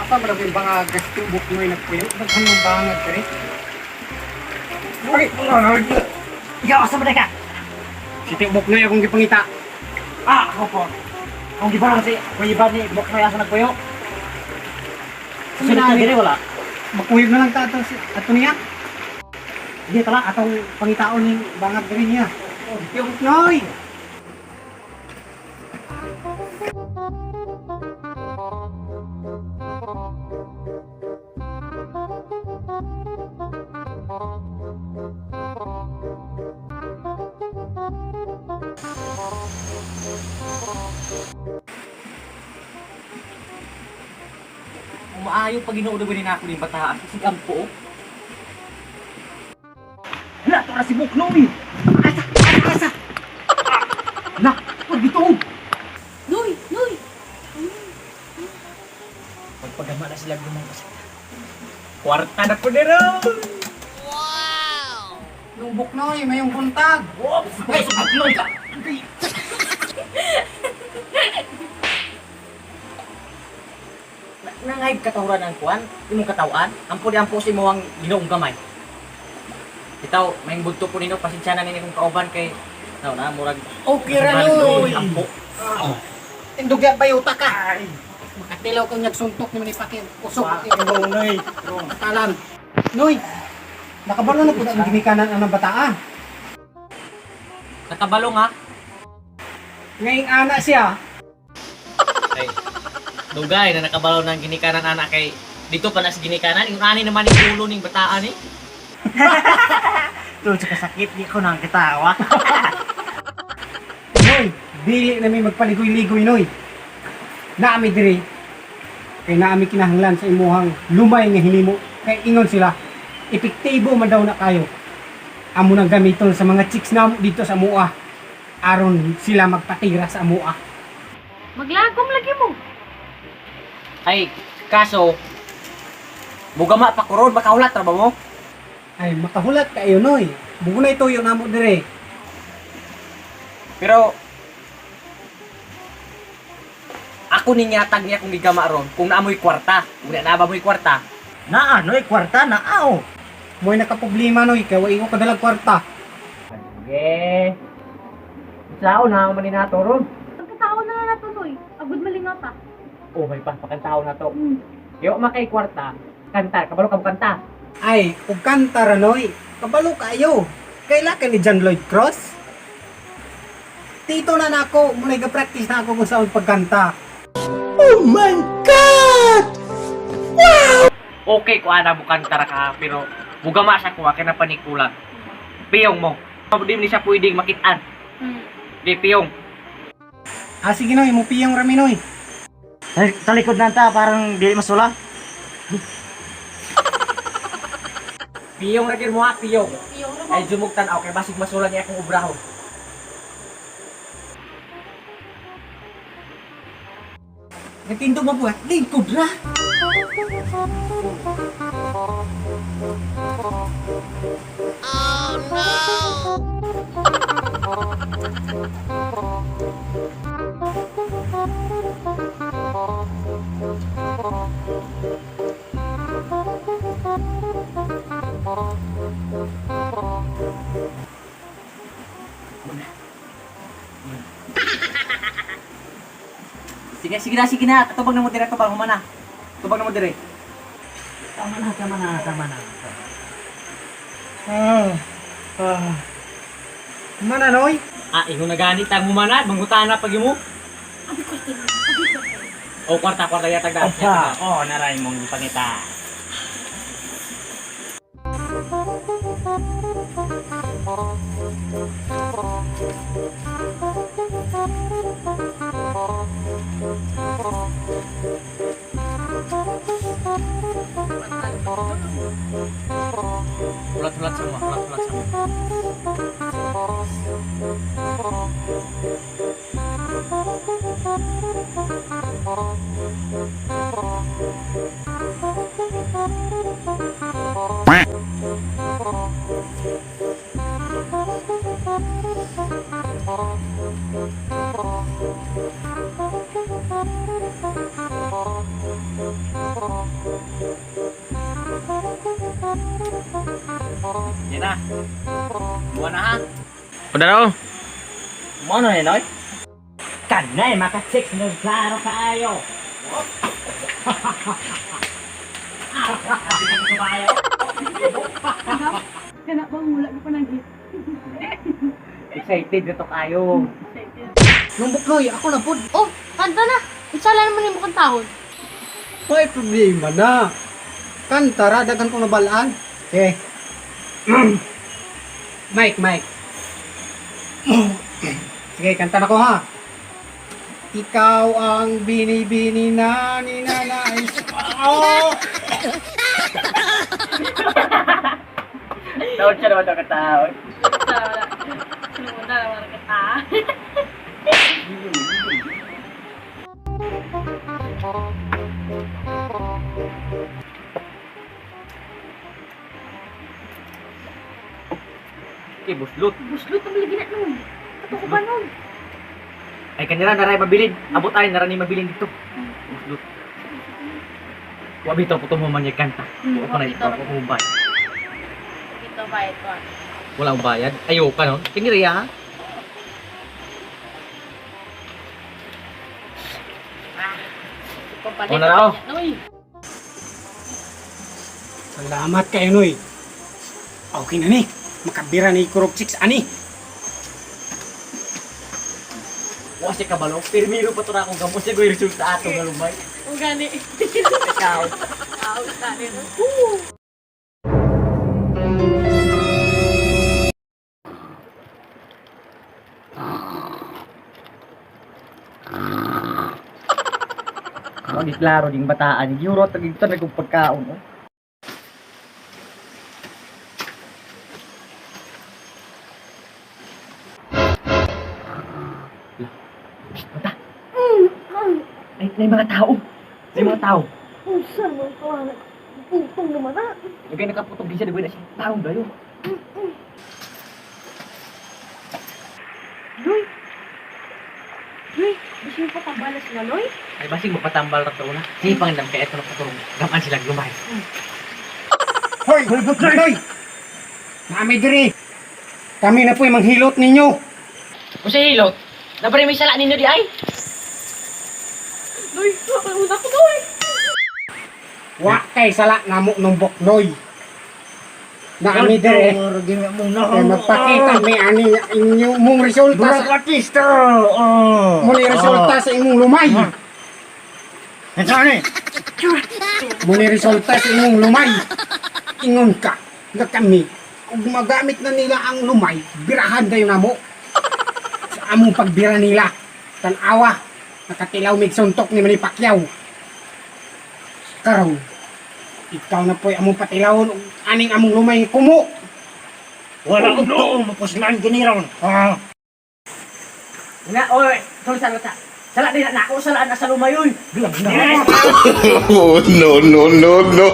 Asa man yung bangag si Buknoy nagpuyo? Daghan mong bangag kare. Ay, Ikaw, asa man ka? Si Tio Buknoy akong gipangita. Ah, ako po. Kung di ba lang si Kuya Ivan ni Buknoy asa nagpuyo? Sunod na diri wala. Makuyog na lang ta ato, ato niya. Hindi tala atong pangitaon ning bangag diri niya. Tio Buknoy! Umaayo pag inuudo ni nako ning bataan kasi ampo. Hala, to na si Buknoy. Asa! Asa! Asa! Na! Pag dito! Noy! Noy! Pagpagama na sila gumang kasi. Kwarta na ko nero. Nung Buknoy, mayong buntag! Whoops! Ay, si Buknoy ka. Nangayb katahuran ang kuan, imong katawan, ampo di ampo sa imong Ginoong gamay. Bitaw, may bunto ko nino, pasensya na nini kong kauban kay Naw na, murag Okay ra, Noy! Ampo. Tindugya ba yung ka? Makatilaw kang nagsuntok ni Manipakin. Usok. Noy. Katalan. Noy! Nakabalo na po ang ginikanan ang bataan. Nakabalo nga. Ngayong ana siya. Ay, dugay na nakabalo ng ginikanan anak kay dito pa na sa ginikanan, yung ani naman yung ulo ning bataan eh. Doon sa kasakit, di ko nang kitawa. Noy, dili na may magpaligoy-ligoy, Noy. Naami diri. Kay naami kinahanglan sa imuhang lumay nga hinimo. Kay ingon sila, epektibo man daw na kayo. Amo nang gamiton sa mga chicks namo dito sa Mua. Aron sila magpatira sa Mua. Maglagom lagi mo. Ay, kaso mugama pa ko ron, makahulat ra ba mo? Ay, makahulat kayo, Noy. Bugunay tuyo namo dire. Pero ako ning yatag niya kung gigama ron kung naamoy kwarta. Kung na ba mo'y kwarta, Naa, noy, kwarta, naaw. Mo'y nakaproblema, Noy. Kay wa ko kadalag kwarta. Sige. Sao na man ni nato ron. Pagkatao na nga nato, Noy. Agud malingaw ta. Oh, may pagpakantao na to. Hmm. Yo makay kwarta, kanta, kabalo ka mo kanta. Ay, ug kanta ra, Noy. Kabalo kayo. Kaila ka ni John Lloyd Cross? Tito na nako, muna ga-practice na ako kung saan pagkanta. Okay ko ana mo kanta ra ka pero mugama sa kuha kay na panikulang. Piyong mo. Di ni siya pwedeng makitaan. Di piyong. Ah, sige Noy, mupiyong rami Noy. Talikod na ta, parang di masula. Piyong ra gyud mo ha, piyong. Piyong ra mo. Ay jumog tan-aw kay basig masulan niya akong obrahon. Nagtindog mo buhat, lingkod ra. Sige, sige na, sige na. Tubag na mo dire, tubag humana. Tubag na mo dire. Tama na, tama na, tama na. Ah, ah. Mana Noy? Ah, ingon na gani tang humana, mangutana pag imo. Abi kwarta na. Abi kwarta. O kwarta, kwarta yatag da. Opa, oh, naray mong ipangita. Ulat-ulat sa mga, ulat-ulat sa mga. Yan na. Buwan na ha. O daraw. Mo na ni Noy. Kanay maka-chicks na klaro kaayo. Kana bang wala ko pa nang hit. Excited na to kayo. Nung buknoy, ako na pod. Oh, kanta na. Unsala naman yung bukang tahon. May problema na. Kanta ra, daghan kong nabalaan. Okay. Mike, Mike. Sige, kanta na ko ha. Ikaw ang binibini na ninanais. Oh! Taon siya naman ito kataon. Wala. Sinuna naman kita. Okay, buslot. Buslot ang lagi na nun. Ato ko ba nun? Ay, kanila naray mabilin. Abot ay naray mabilin dito. Buslot. Wa bitaw po mo man yung kanta. Wa pa na ito. Wa mo bayad. Ito ba ito? Wala akong bayad. Ayaw ka no? Tingiri ha. Pampalit. O, naraw. Noy. Salamat kayo, Noy. Okay na ni. Makabira ni Kurog Chicks, ani. Wa siya kabalo. Pirmiro pa to na akong gamot. Siya ko yung resulta ato nga lumay. O gani. Ikaw. Aw, gani. Wag klaro ding bataan. Euro tagig to nagong pagkaon. Oh. Bata. Ay, may mga tao. May mga tao. Unsa man ko anak. Putong naman ah. Lagay nakaputong di siya, nagawin na siya. Taong dayo. Noy. Noy, gusto mo patambala sila, Noy? Ay, basig mapatambal ra to na. Sige, pangandam kay eto na patulong. Gaman sila lumay. Hoy! Hoy, Buknoy! Mami diri. Kami na po'y manghilot ninyo. Kung sa hilot, nabari may sala ninyo di ay. Noy, una ko, Noy. Wa kay sala namo nung Buknoy. Naami diri. Kay magpakita mi ani nga inyo mong resulta sa artista. Oh. mo ni resulta sa imong lumay. Ito ni. Mo ni resulta sa imong lumay. Ingon ka nga kami kung magamit na nila ang lumay, birahan dayon namo. Sa among pagbira nila. Tan-awa, nakatilaw mig suntok ni Manny Pacquiao. Karon, ikaw na po'y among patilawon ug aning among lumay nga kumo. Wala ko to mapuslan gini ron. Ah. Nga, oy, tuloy sa lata. Sala din na ako, sala na sa lumay oy. Oh, no, no, no, no.